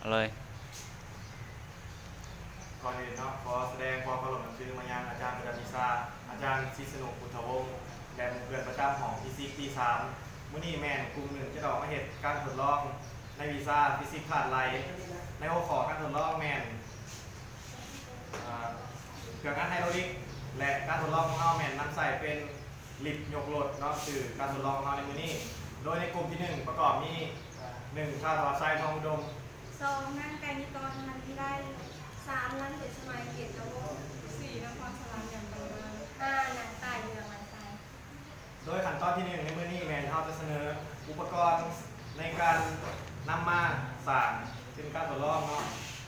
ເອົາເລີຍ. ກ່ອນອື່ນເນາະ ຂໍສະແດງຄວາມເຄົາລົບນັບຖືມາຍັງອາຈານປະຈຳວິຊາ ອາຈານ ສິດສະໜຸ ພຸດທະວົງ ແລະ ໝູ່ເພື່ອນປະຈຳຫ້ອງຟີຊິກປີສາມ. ມື້ນີ້ແມ່ນກຸ່ມໜຶ່ງຈະໄດ້ອອກມາເຮັດການທົດລອງໃນວິຊາຟີຊິກທາດໄຫຼ ໃນຫົວຂໍ້ການທົດລອງແມ່ນ ເອີ ເຄື່ອງອັດໄຮໂດຣລິກ ແລະ ການທົດລອງຂອງເຮົາແມ່ນນຳໃຊ້ເປັນ ລິບຍົກລົດເນາະ. ຊື່ການທົດລອງຂອງເຮົາໃນມື້ນີ້ ໂດຍໃນກຸ່ມທີໜຶ່ງປະກອບມີ ໜຶ່ງ ທ້າວທະວັດໄຊ ທອງອຸດົມ, ສອງ ນາງ ໄກນິກອນ ພັນວິໄລ, ສາມ ນາງ ເພັດສະໄໝ ເກດຕະວົງ, ສີ່ ນະຄອນສະຫວັນ ຫຍັງບັນມາ, ຫ້າ ນາງ ຕ່າຍ ເຫຼືອງລາຍໄຊ. ໂດຍຂັ້ນຕອນທີໜຶ່ງໃນມື້ນີ້ແມ່ນເຮົາຈະສະເໜີອຸປະກອນໃນການນຳມາສ້າງເປັນການທົດລອງເນາະ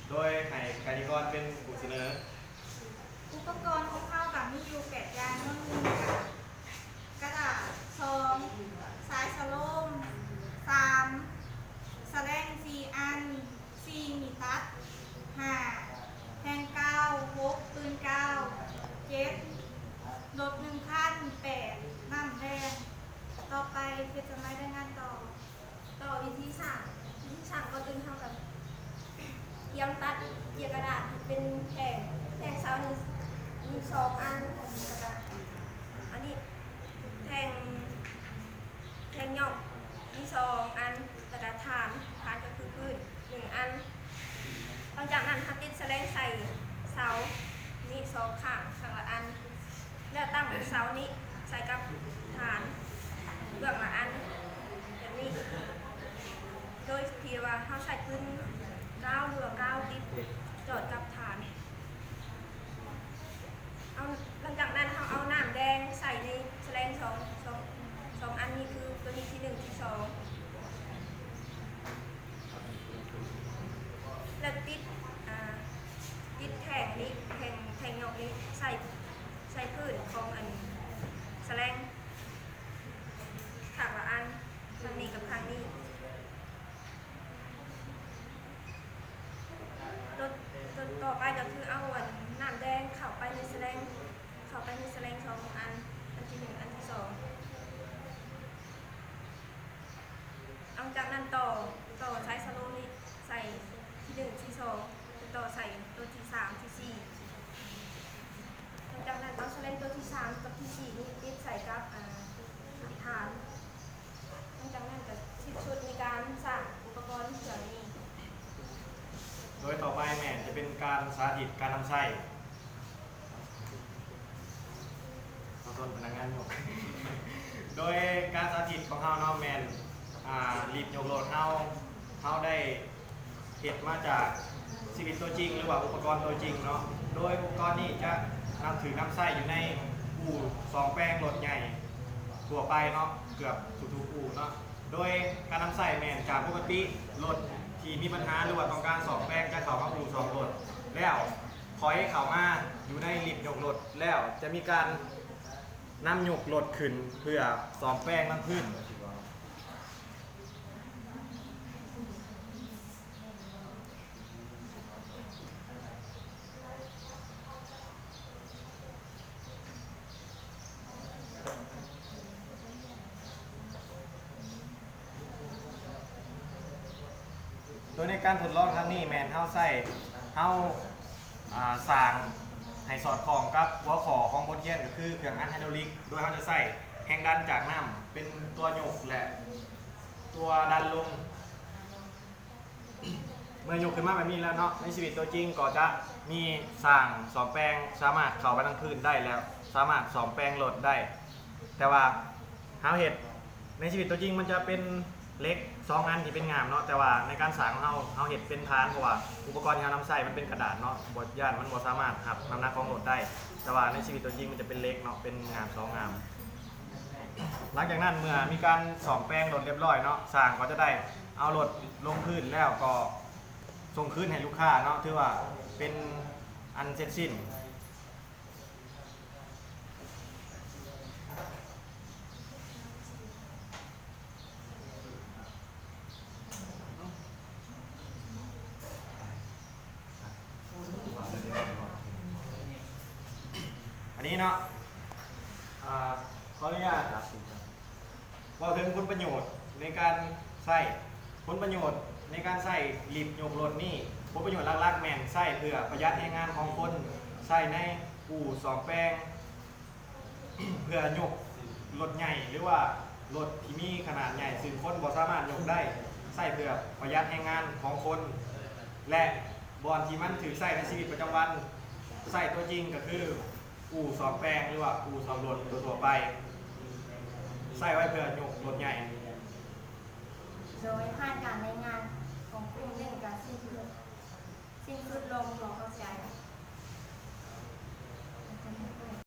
ໂດຍໃຫ້ໄກນິກອນເປັນຜູ້ສະເໜີ. ອຸປະກອນຂອງເຮົາກະມີຢູ່ແປດຢ່າງເນາະ ໜຶ່ງກະກະດາດ, ສອງ ສາຍສະໂລມ, ສາມ ສະແລງສີ່ອັນ, ສີ່ ມີດຕັດ, ຫ້າ ແທ່ງກາວ, ຫົກ ປືນກາວ, ເຈັດ ລົດໜຶ່ງຄັນ, ແປດ ນ້ຳແດງ. ຕໍ່ໄປເພັດສະໄໝລາຍງານຕໍ່. ຕໍ່ວິທີສ້າງ ວິທີສ້າງ ກ່ອນອື່ນເຮົາກະກຽມຕັດເຈຍກະດາດເປັນແທ່ງ ແທ່ງເສົານີ້ມີສອງອັນ ແລ້ວກະອັນນີ້ແທ່ງ ແທ່ງຫຍ້ອງມີສອງອັນ ແລ້ວກະຖານ ຖານກະຄືພື້ນໜຶ່ງອັນ. ຫຼັງຈາກນັ້ນເຮົາຕິດສະແລງໃສ່ເສົານີ້ສອງຂ້າງ ຂ້າງລະອັນ ແລ້ວຕັ້ງເສົານີ້ໃສ່ກັບຖານເບື້ອງລະອັນແບບນີ້ ໂດຍທີ່ວ່າເຮົາໃຊ້ປືນກາວ ຫຼືວ່າກາວຕິດຈອດກັບຖານ. ເອົາ ຫຼັງຈາກນັ້ນເຮົາເອົານ້ຳແດງໃສ່ໃນສະແລງສອງ ສອງ ສອງອັນນີ້ ຄືໂຕນີ້ທີໜຶ່ງ ທີສອງ ແລ້ວຕິດ ອ່າ ຕິດແທ່ງນີ້ ແທ່ງ ແທ່ງຫຍ້ອງນີ້ໃສ່ ໃສ່ພື້ນຂອງອັນສະແລງຂ້າງລະອັນ ຂ້າງນີ້ກັບຂ້າງນີ້. ໂຕ ໂຕຕໍ່ໄປກະຄືເອົາອັນນ້ຳແດງເຂົ້າໄປໃນສະແລງ ເຂົ້າໄປໃນສະແລງສອງອັນ ອັນທີໜຶ່ງ ອັນທີສອງ. ຫຼັງຈາກນັ້ນຕໍ່ ຕໍ່ສາຍສະໂລມນີ້ໃສ່ທີໜຶ່ງ ທີສອງ ແລ້ວຕໍ່ໃສ່ໂຕທີສາມ ທີສີ່. ຫຼັງຈາກນັ້ນເອົາສະແລງໂຕທີສາມກັບທີສີ່ນີ້ຕິດໃສ່ກັບ ອ່າ ຖານ. ຫຼັງຈາກນັ້ນກະສິ້ນສຸດໃນການສ້າງອຸປະກອນເຄື່ອງນີ້. ໂດຍຕໍ່ໄປແມ່ນຈະເປັນການສາທິດການນຳໃຊ້. ຂໍໂທດພະນັກງານຍົກ. ໂດຍການສາທິດຂອງເຮົາເນາະ ແມ່ນ ອ່າ ລິບຍົກໂຫຼດເຮົາ ເຮົາໄດ້ເຮັດມາຈາກຊີວິດຕົວຈິງ ຫຼືວ່າອຸປະກອນຕົວຈິງເນາະ. ໂດຍອຸປະກອນນີ້ຈະນຳ ຖືກນຳໃຊ້ຢູ່ໃນອູ່ສ້ອມແປງລົດໃຫຍ່ທົ່ວໄປເນາະ ເກືອບທຸກໆອູ່ເນາະ. ໂດຍການນຳໃຊ້ແມ່ນຈາກປົກກະຕິລົດທີ່ມີບັນຫາ ຫຼືວ່າຕ້ອງການສ້ອມແປງ ຈະເຂົ້າມາອູ່ສ້ອມລົດ ແລ້ວ ຖອຍເຂົ້າມາຢູ່ໃນລິບຍົກລົດ ແລ້ວຈະມີການນຳຍົກລົດຂຶ້ນເພື່ອສ້ອມແປງນຳພື້ນ. ໂດຍໃນການທົດລອງຄັ້ງນີ້ແມ່ນເຮົາໃຊ້ ເຮົາ ອາ ສ້າງໃຫ້ສອດຄ່ອງກັບຫົວຂໍ້ຂອງບົດຮຽນ ກໍຄືເຄື່ອງອັດໄຮໂດຣລິກ ໂດຍເຮົາຈະໃຊ້ແຮງດັນຈາກນ້ຳເປັນຕົວຍົກ ແລະ ຕົວດັນລົງ. ເມື່ອຍົກຂຶ້ນມາແບບນີ້ແລ້ວເນາະ ໃນຊີວິດຕົວຈິງກໍຈະມີຊ່າງສ້ອມແປງສາມາດເຂົ້າໄປທາງພື້ນໄດ້ ແລ້ວສາມາດສ້ອມແປງລົດໄດ້. ແຕ່ວ່າເຮົາເຮັດ ໃນຊີວິດຕົວຈິງມັນຈະເປັນເຫຼັກສອງອັນທີ່ເປັນງ່າມເນາະ ແຕ່ວ່າໃນການສ້າງຂອງເຮົາ ເຮົາເຮັດເປັນຖານ ເພາະວ່າອຸປະກອນທີ່ເຮົານຳໃຊ້ມັນເປັນກະດາດເນາະ ບໍ່ ຢ້ານມັນບໍ່ສາມາດຮັບນ້ຳໜັກຂອງລົດໄດ້. ແຕ່ວ່າໃນຊີວິດຕົວຈິງມັນຈະເປັນເຫຼັກເນາະ ເປັນງ່າມສອງງ່າມ. ຫຼັງຈາກນັ້ນເມື່ອມີການສ້ອມແປງລົດລຽບຮ້ອຍເນາະ ຊ່າງກໍຈະໄດ້ເອົາລົດລົງພື້ນ ແລ້ວກໍສົ່ງຄືນໃຫ້ລູກຄ້າເນາະ ຖືວ່າເປັນອັນເສັດສິ້ນ. ອັນນີ້ເນາະ ອາ ຂໍອະນຸຍາດເວົ້າເຖິງຜົນປະໂຫຍດໃນການໃຊ້. ຜົນປະໂຫຍດ ໃນການໃຊ້ລິບຍົກລົດນີ້ ຜົນປະໂຫຍດຫຼັກໆແມ່ນໃຊ້ເພື່ອປະຢັດແຮງງານຂອງຄົນ, ໃຊ້ໃນອູ່ສ້ອມແປງ ເພື່ອຍົກລົດໃຫຍ່ ຫຼືວ່າລົດທີ່ມີຂະໜາດໃຫຍ່ ຊຶ່ງຄົນບໍ່ສາມາດຍົກໄດ້, ໃຊ້ເພື່ອປະຢັດແຮງງານຂອງຄົນ ແລະ ບ່ອນທີ່ມັນຖືກໃຊ້ໃນຊີວິດປະຈຳວັນ ໃຊ້ຕົວຈິງກໍຄື ອູ່ສ້ອມແປງ ຫຼືວ່າອູ່ສ້ອມລົດທົ່ວໆໄປ ໃຊ້ໄວ້ເພື່ອຍົກລົດໃຫຍ່.